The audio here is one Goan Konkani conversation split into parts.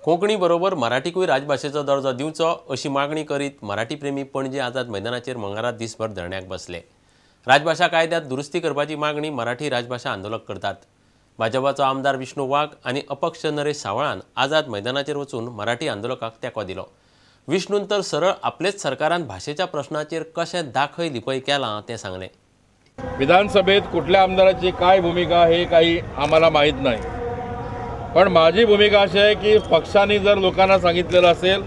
कोंकणी बरोबर मराठीकूय राजभाशेचो दर्जो दिवचो अशी मागणी करीत मराठी प्रेमी पणजे आझाद मैदानाचेर मंगळारा दिसभर धरण्याक बसले। राजभाशा कायद्यात दुरुस्ती करपाची मागणी मराठी राजभाशा आंदोलक करतात। भाजपाचो आमदार विष्णू वाघ आनी अपक्ष नरेश सावळान आझाद मैदानाचेर वचून मराठी आंदोलकाक तेंको दिलो। विष्णून तर सरळ आपलेच सरकारान भाशेच्या प्रश्नाचेर कशें दाखय लिपय केलां तें सांगलें। विधानसभेत कुठल्या आमदाराची काय भूमिका हे काही आम्हाला माहीत नाही, पण माझी भूमिका अशी आहे की पक्षाने जर लोकांना सांगितलेलं असेल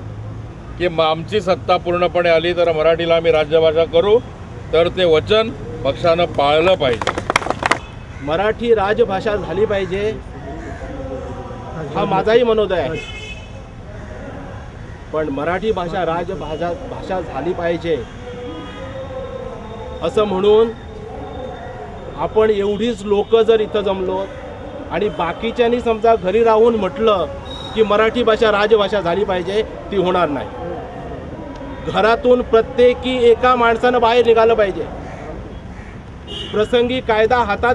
की आमची सत्ता पूर्णपणे आली तर मराठीला आम्ही राज्यभाषा करू, तर ते वचन पक्षानं पाळलं पाहिजे। मराठी राजभाषा झाली पाहिजे हा माझाही मनोदय आहे, पण मराठी भाषा राजभाषा भाषा झाली पाहिजे असं म्हणून आपण एवढीच लोक जर इथं जमलो आणि बाकीच्यांनी समजा घरी राहून म्हटलं की मराठी भाषा राजभाषा झाली पाहिजे, ती होणार नाही। घरातून प्रत्येकी एका माणसानं बाहेर निघालं पाहिजे। प्रसंगी कायदा हातात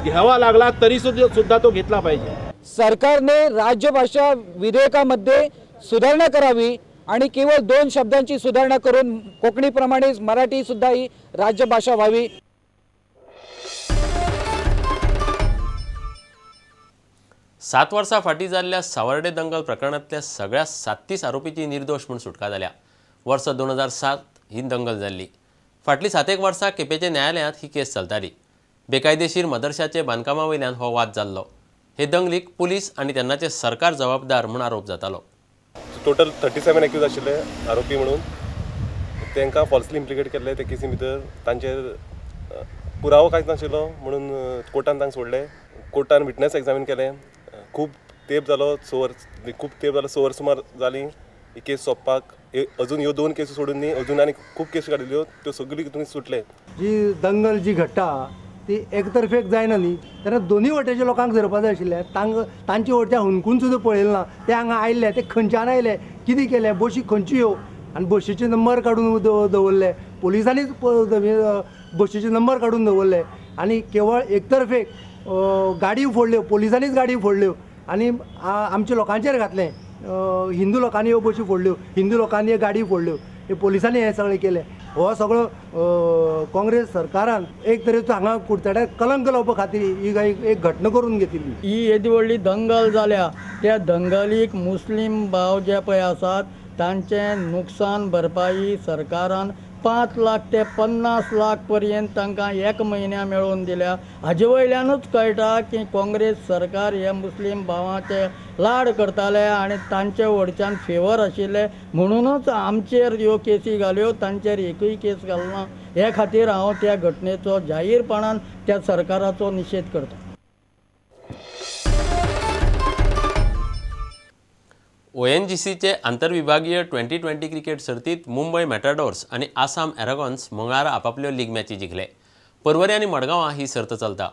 घ्यावा लागला तरी सुद्धा तो घेतला पाहिजे। सरकारने राज्यभाषा विधेयकामध्ये सुधारणा करावी आणि केवळ 2 शब्दांची सुधारणा करून कोकणीप्रमाणेच मराठी सुद्धा ही राज्यभाषा व्हावी। 7 वर्सां फाटीं जाल्ल्या सावर्डे दंगल प्रकरणांतल्या सगळ्या 37 आरोपीची निर्दोष म्हूण सुटका जाल्या। वर्स 2007 ही दंगल जाल्ली। फाटलीं 7 वर्सां केपेंच्या न्यायालयांत ही केस चलताली। बेकायदेशीर मदरशाचे बांदकामा वयल्यान हो वाद जाल्लो। हे दंगलीक पुलीस आनी तेन्नाचें सरकार जबाबदार म्हूण आरोप जातालो। टोटल 37 एक्यूज आशिल्ले आरोपी म्हणून तांकां फॉल्सली इम्प्लिकेट केल्ले ते केसी भितर। तांचेर पुरावो कांयच नाशिल्लो म्हणून कोर्टान तांकां सोडले। कोर्टान विटनस एग्जामीन केलें। खूब तेप जालो, 6 वर्स खूब तेप जालो, 6 वर्स सुमार जालीं ही केस सोंपपाक। अजून ह्यो 2 केसी सोडून न्ही, अजून आनी खूब केसी काडिल्ल्यो, त्यो सगळ्यो तुमी सुटले। जी दंगल जी घडटा ती एकतर्फेक जायना न्ही, तेन्ना दोनूय वटेच्या लोकांक धरपा जाय आशिल्लें। तांचे वटच्यान हुनकून सुद्दां पळयलें ना, ते हांगा आयले ते खंयच्यान आयले, कितें केलें, बशी खंयच्यो ह्यो, आनी बशीचे नंबर काडून दवरले, पुलिसांनीच बशीचे नंबर काडून दवरले आनी केवळ एकतर्फेक गाडी फोडल्यो, पुलिसांनीच गाडी फोडल्यो आनी आमच्या लोकांचेर घातलें। हिंदू लोकांनी ह्यो बशी फोडल्यो, हिंदू लोकांनी गाडी फोडल्यो, हे पुलिसांनी हें सगळें केलें। हो सगळो काँग्रेस सरकारान एक तरेचो हांगा कुडचड्यार कलंक लावपा खातीर ही एक घटना करून घेतिल्ली। ही येदी व्हडली दंगल जाल्या, त्या दंगलीक मुस्लीम भाव जे पळय आसात तांचें नुकसान भरपाई सरकारान 5 लाख ते 50 लाख पर्यंत तांकां एक म्हयन्या मेळोवन दिल्या। हाजे वयल्यानूच कळटा की काँग्रेस सरकार हे मुस्लीम भावांचे लाड करताले आनी तांचे वडच्यान फेवर आशिल्ले, म्हणूनच आमचेर ह्यो केसी घाल्यो, तांचेर एकूय केस घालना। हे खातीर हांव त्या घटनेचो जाहीरपणान त्या सरकाराचो निशेध करता। ओएनजीसीचे आंतरविभागीय 2020 क्रिकेट सर्तीत मुंबय मॅटाडोर्स आनी आसाम एरागॉन्स मंगळारा आपापल्यो लीग मॅची जिखले। पर्वरी आनी मडगांवां ही सर्त चलता।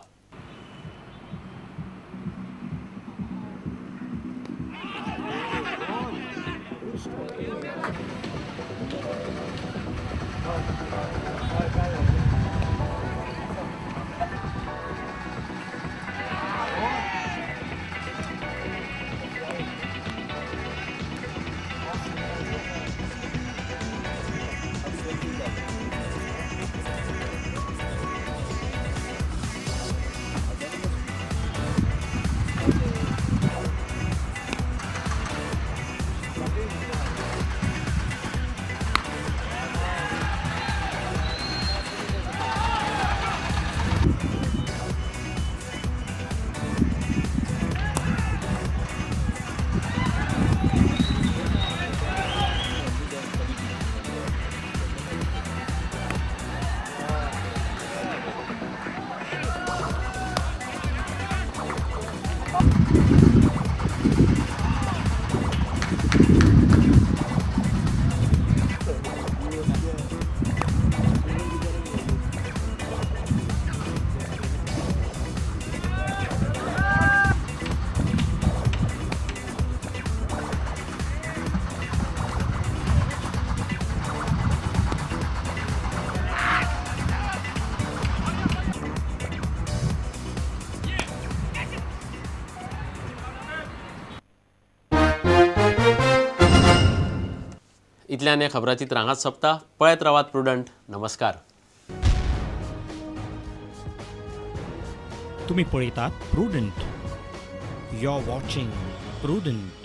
इतल्यान हे खबराचित्र हांगाच सोंपता. पळयत रावात प्रुडंट. नमस्कार. तुम्ही पळयतात Prudent. You are watching Prudent.